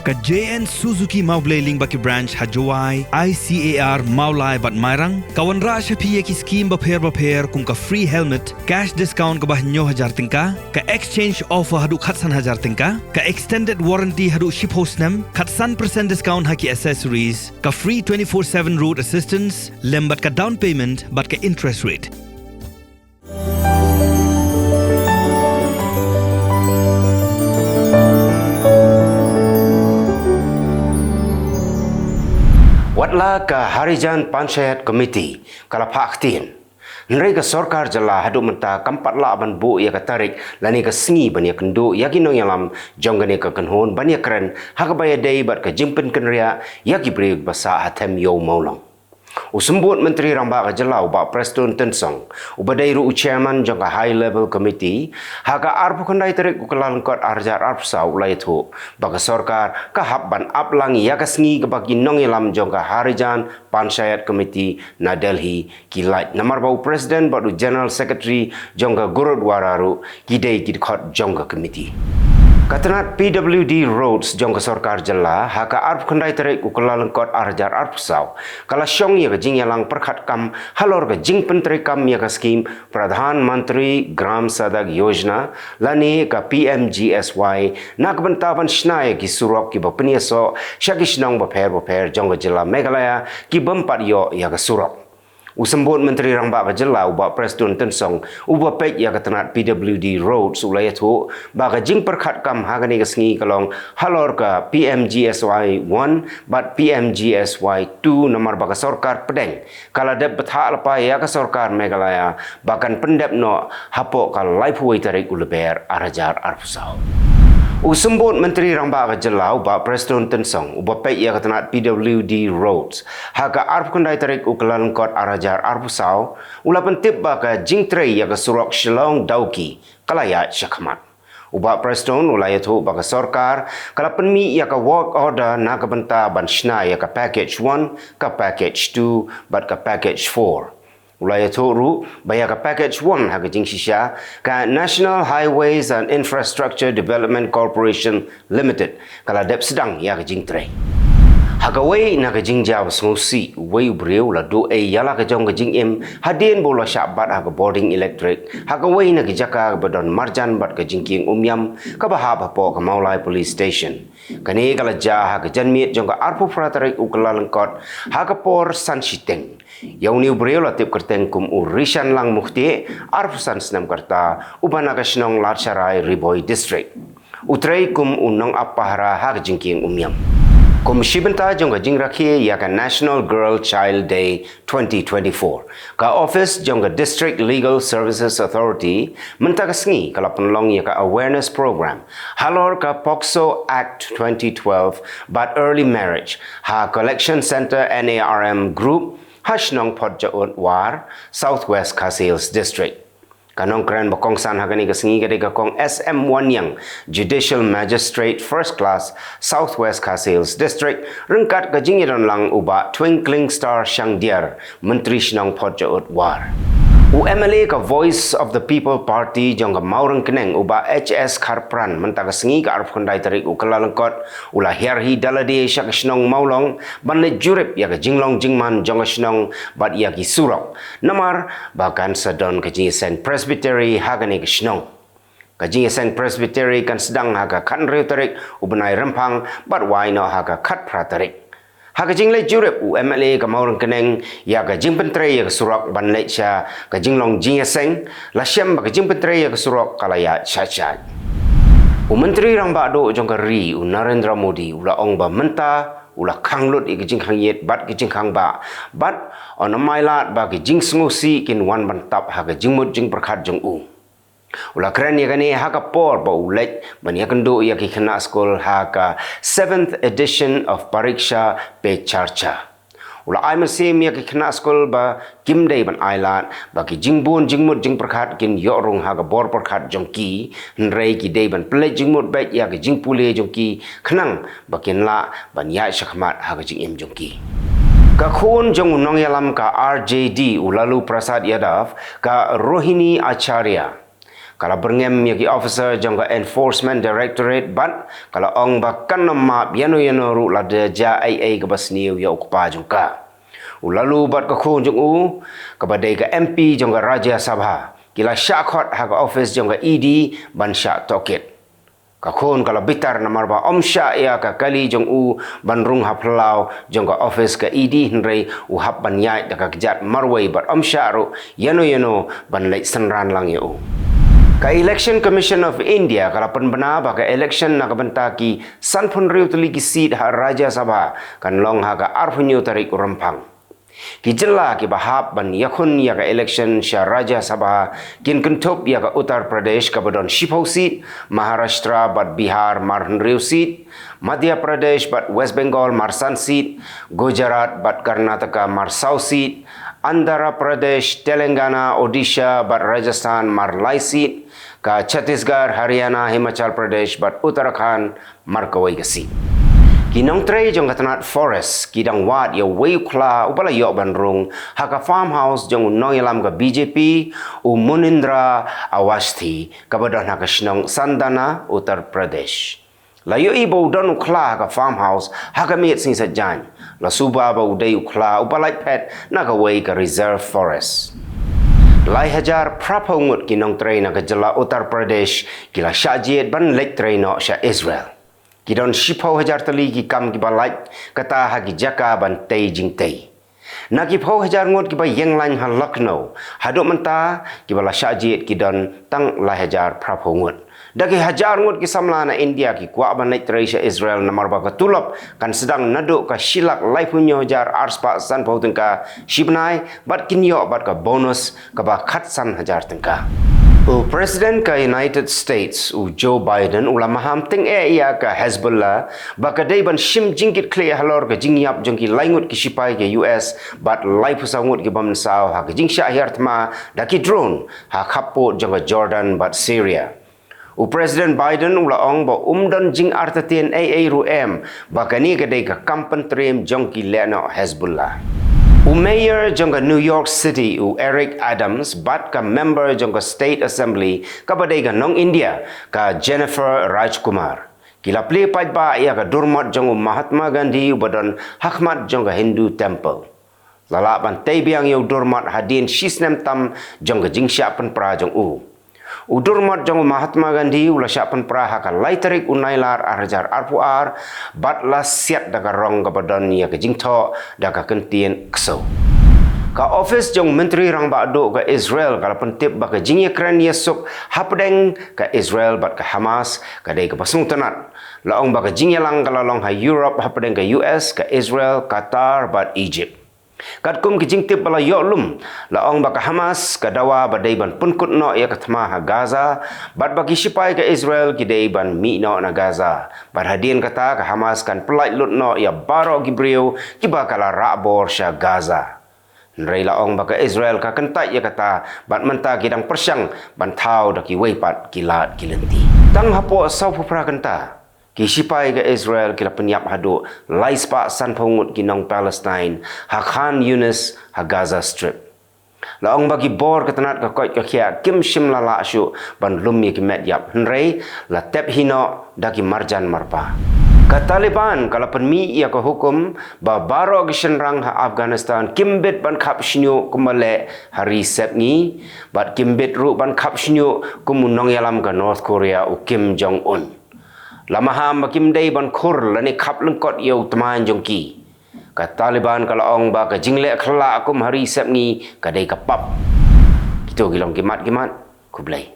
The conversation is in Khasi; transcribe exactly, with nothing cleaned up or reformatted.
Ka J N Suzuki Mawblei lyngba ki branch ha Jowai, I C A R, Mawlai bad Mairang ka wanrah sha phi ïa ki skim bapher bapher kum ka free helmet, cash discount kaba hynñiew hajar tyngka, ka exchange offer haduh khatsan hajar tyngka, ka extended warranty haduh shiphew snem, khatsan percent discount ha ki accessories, ka free twenty-four seven road assistance lem bad ka down payment bad ka interest rate. Watla ka Harijan Panchayat Committee ka la phah ktien, hynrei ka sorkar jylla haduh mynta kam pat lah ban buh ïa ka tarik lane ka sngi ban ïakynduh ïa ki nongïalam jong kane ka kynhun ban ïakren ha kaba ïadei bad ka jingpynkynriah ïa ki briew ba sah ha Them Ïew Mawlong. U Symbud Myntri Rangbah ka jylla u Bah Prestone Tynsong, uba dei ruh u chairman jong ka High Level Committee, ha ka arphew khyndai tarik u Kyllalyngkot arhajar arphew saw u la ïathuh ba ka sorkar ka hap ban ap lang ïa ka sngi kaba ki nongïalam jong ka Harijan Panchayat Committee na Delhi ki lait, namar ba u president bad u general secretary jong ka Gurudwara ruh ki dei ki dkhot jong ka committee. Ka tnat P W D Roads jong ka sorkar jylla ha ka arphew khyndai tarik u Kyllalyngkot arhajar arphew saw ka la shong ïa ka jingïalang pyrkhat kam halor ka jingpyntreikam ïa ka skim Pradhan Mantri Gram Sadak Yojana lane ka P M G S Y na ka bynta ban shna ïa ki surok kiba pynïasoh sha ki shnong bapher bapher jong ka jylla Meghalaya ki bym pat ïoh ïa ka surok. U Symbud Myntri Rangbah ka jylla u Bah Prestone Tynsong uba peit ïa ka tnat P W D Roads u la ïathuh ba ka jingpyrkhat kam ha kane ka sngi ka long halor ka P M G S Y one bad P M G S Y two, namar ba ka sorkar pdeng ka la dep bthah lypa ïa ka sorkar Meghalaya ba kan pyndep noh hapoh ka laiphew wei tarik u Lber arhajar arphew saw. U Symbud Myntri Rangbah ka jylla u Bah Prestone Tynsong uba peit ïa ka tnat P W D Roads ha ka arphew khyndai tarik u Kyllalyngkot arhajar arphew saw u la pyntip ba ka jingtrei ïa ka surok Shillong Dawki ka la ïaid shakhmat. U Bah Prestone u la ïathuh ba ka sorkar ka la pynmih ïa ka work order na ka bynta ban shna ïa ka package one, ka package two bad ka package four. U la ïathuh ruh ba ïa ka package one ha ka jingshisha ka National Highways and Infrastructure Development Corporation Limited ka la dep sdang ïa ka jingtrei. Ha kawei na ka jingjia ba sngewsih, uwei u briew u la duh ei ïa la ka jong ka jingim hadien ba u la shah bat ha ka bording elektrik ha kawei na ka jaka kaba don marjan bad ka jingkieng umïam kaba hap hapoh ka Mawlai Police Station. Kane ka la jia ha ka janmiet jong ka arphew phra tarik u Kyllalyngkot ha ka por san shiteng. Ïa une u briew la tip kyrteng kum u Rishanlang Muhteh, arphew san snem ka rta, uba na ka shnong Ladsharai, Ri Bhoi District. U trei kum u nongap pahara ha ka jingkieng umïam. Kum shi bynta jong ka jingrakhe ïa ka National Girl Child Day twenty twenty-four, ka office jong ka District Legal Services Authority mynta ka sngi ka la pynlong ïa ka awareness program halor ka POCSO Act twenty twelve bad early marriage ha Collection Centre NARM Group ha shnong Photjaud War, South West Khasi Hills District. Ka nongkren ba kongsan ha kane ka sngi ka dei ka Kong S M Wanniang, Judicial Magistrate First Class, South West Khasi Hills District, ryngkat ka jingïadon lang u Bah Twinkling Star Shangdiar, Myntri Shnong Photjaud War. U M L A ka Voice of the People Party jong ka Mawryngkneng u Bah H S Kharpran mynta ka sngi ka arphew khyndai tarik u Kyllalyngkot u la hiar hi da lade sha ka shnong Mawlong ban leit jurip ïa ka jinglong jingman jong ka shnong bad ïa ki surok. Namar ba kan sa don ka jingïaseng Presbytery ha kane ka shnong. Ka jingïaseng Presbytery kan sdang ha ka khathynriew tarik u bnai Rymphang bad wai noh ha ka khatphra tarik. Ha ka jingleit jurip u M L A ka Mawryngkneng ïa ka jingpyntrei ïa ka surok ban leit sha ka jinglong jingïaseng, la shem ba ka jingpyntrei ïa ka surok ka la ïaid shait shait. U Myntri Rangbah Duh jong ka ri u Narendra Modi u la ong ba mynta u la khang lut ïa ka jingkhang ïit bad ka jingkhang bah bad un ym ailad ba ka jingsngewsih kin wan ban tap ha ka jingmut jingpyrkhat jong u. U la kren ïa kane ha ka por ba u leit ban ïakynduh ïa ki khynnah skul ha ka seventh edition of Pariksha Pe Charcha. U la ai mynsiem ïa ki khynnah skul ba kim dei ban ailad ba ki jingbun jingmut jingpyrkhat kin ïoh rung ha ka bor pyrkhat jong ki, hynrei ki dei ban pynleit jingmut beit ïa ka jingpule jong ki khnang ba kin lah ban ïaid shakhmat ha ka jingim jong ki. Ka khun jong u nongïalam ka R J D u Lalu Prasad Yadav, ka Rohini Acharya, Ka la byrngem ïa ki officer jong ka Enforcement Directorate bad ka la ong ba kan ym map ïano ïano ruh lada jia ei ei kaba sniew ïa u kpa jong ka. U la lu bad ka khun jong u, kaba dei ka M P jong ka Rajya Sabha, ki la shah khot ha ka office jong ka E D ban shah tohkit. Ka khun ka la bitar namar ba ym shah ïa ka kali jong u ban rung ha phyllaw jong ka office ka E D, hynrei u hap ban ïaid da ka kjat marwei bad ym shah ruh ïano ïano ban leit synran lang ïa u. Ka Election Commission of India ka la pynbna ba ka election na ka bynta ki sanphew hynriew tylli ki seat ha Rajya Sabha kan long ha ka arphew hynñiew tarik u Rymphang. Ki jylla kiba hap ban ïakhun ïa ka election sha Rajya Sabha kin kynthup ïa ka Uttar Pradesh kaba don shiphew seat, Maharashtra bad Bihar mar hynriew seat, Madhya Pradesh bad West Bengal mar san seat, Gujarat bad Karnataka mar saw seat, Andhra Pradesh, Telangana, Odisha bad Rajasthan mar lai seat, ka Chhattisgarh, Haryana, Himachal Pradesh bad Uttarakhand mar kawei ka seat. Ki nongtrei jong ka tnat Forest ki dang wad ïa uwei u khla uba la ïoh ban rung ha ka farmhouse jong u nongïalam ka B J P, u Munindra Awasthi, kaba don ha ka shnong Sandana, Uttar Pradesh. La ïohi ba u don u khla ha ka farmhouse ha ka miet sngi Saitjaiñ. La suba ba u dei u khla uba lait phet na kawei ka reserve forest. Lai hajar phraphew ngut ki nongtrei na ka jylla Uttar Pradesh ki la shah jied ban leit trei noh sha Israel. Ki don shiphew hajar tylli ki kam kiba lait kata ha ki jaka ban tei jingtei. Na ki phew hajar ngut kiba ïeng lain ha Lucknow, haduh mynta kiba la shah jied ki don tang lai hajar phraphew ngut. Da ki hajar ngut ki samla na India ki kwah ban leit trei sha Israel namar ba ka tulop kan sdang naduh ka shi lak laiphew hynñiew hajar arspah sanphew tyngka shi bnai bad kin ïoh bad ka bonus kaba khatsan hajar tyngka. U President ka United States, u Joe Biden, u la maham tyngeh ïa ka Hezbollah ba ka dei ban shim jingkitkhlieh halor ka jingïap jong ki lai ngut ki shipai ka U S bad laiphew saw ngut kiba mynsaw ha ka jingshah hiar thma da ki drone ha khappud jong ka Jordan bad Syria. U President Biden u la ong ba um don jingartatien ei ei ruh em ba kane ka dei ka kam pyntriem jong ki lehnoh Hezbollah. U Mayor jong ka New York City, u Eric Adams, bad ka member jong ka State Assembly kaba dei ka nong India, ka Jennifer Rajkumar, ki la plie paidbah ïa ka durmot jong u Mahatma Gandhi uba don hakhmat jong ka Hindu Temple. La lah ban tei biang ïa u durmot hadien shi snem tam jong ka jingshah pynpra jong u. U durmot jong u Mahatma Gandhi u la shah pynpra ha ka lai tarik u Nailar ar hajar arphew ar bad la siat da ka rong kaba don ïa ka jingthoh da ka kyntien ksew. Ka ophis jong u Myntri Rangbah Duh ka Israel ka la pyntip ba ka jingïakren ïasuk hapdeng ka Israel bad ka Hamas ka dei kaba sngewtynnat. La ong ba ka jingïalang ka la long ha Europe hapdeng ka U S, ka Israel, Qatar bad Egypt. Katkum ki jingtip ba la ïoh lum, la ong ba ka Hamas ka dawa ba dei ban pynkut noh ïa ka thma ha Gaza bad ba ki shipai ka Israel ki dei ban mih noh na Gaza. Bad hadien kata ka Hamas kan pyllait lut noh ïa baroh ki briew kiba ka la rah bor sha Gaza. Hynrei la ong ba ka Israel ka kyntait ïa kata bad mynta ki dang pyrshang ban thaw da kiwei pat ki lad ki lynti. Tang hapoh sawphew phra kynta, ki shipai ka Israel ki la pynïap haduh lai spah sanphew ngut ki nong Palestine ha Khan Younis ha Gaza Strip. La ong ba ki bor ka tnat ka koit ka khiah kim shym la lah shuh ban lum ïa ki met ïap, hynrei la tep hi noh da ki marjan marpa. Ka Taliban ka la pynmih ïa ka hukum ba baroh ki shynrang ha Afghanistan kim bit ban khap shñiuh kumba leh ha ri sepngi bad kim bit ruh ban khap shñiuh kum u nongïalam ka North Korea, u Kim Jong Un. La maham ba kim dei ban khur lane khap lyngkot ïa u tmaiñ jong ki. Ka Taliban ka la ong ba ka jingleh khlak kum ha ri sepngi ka dei ka pap. Kito ki long ki mat ki mat. Khublei.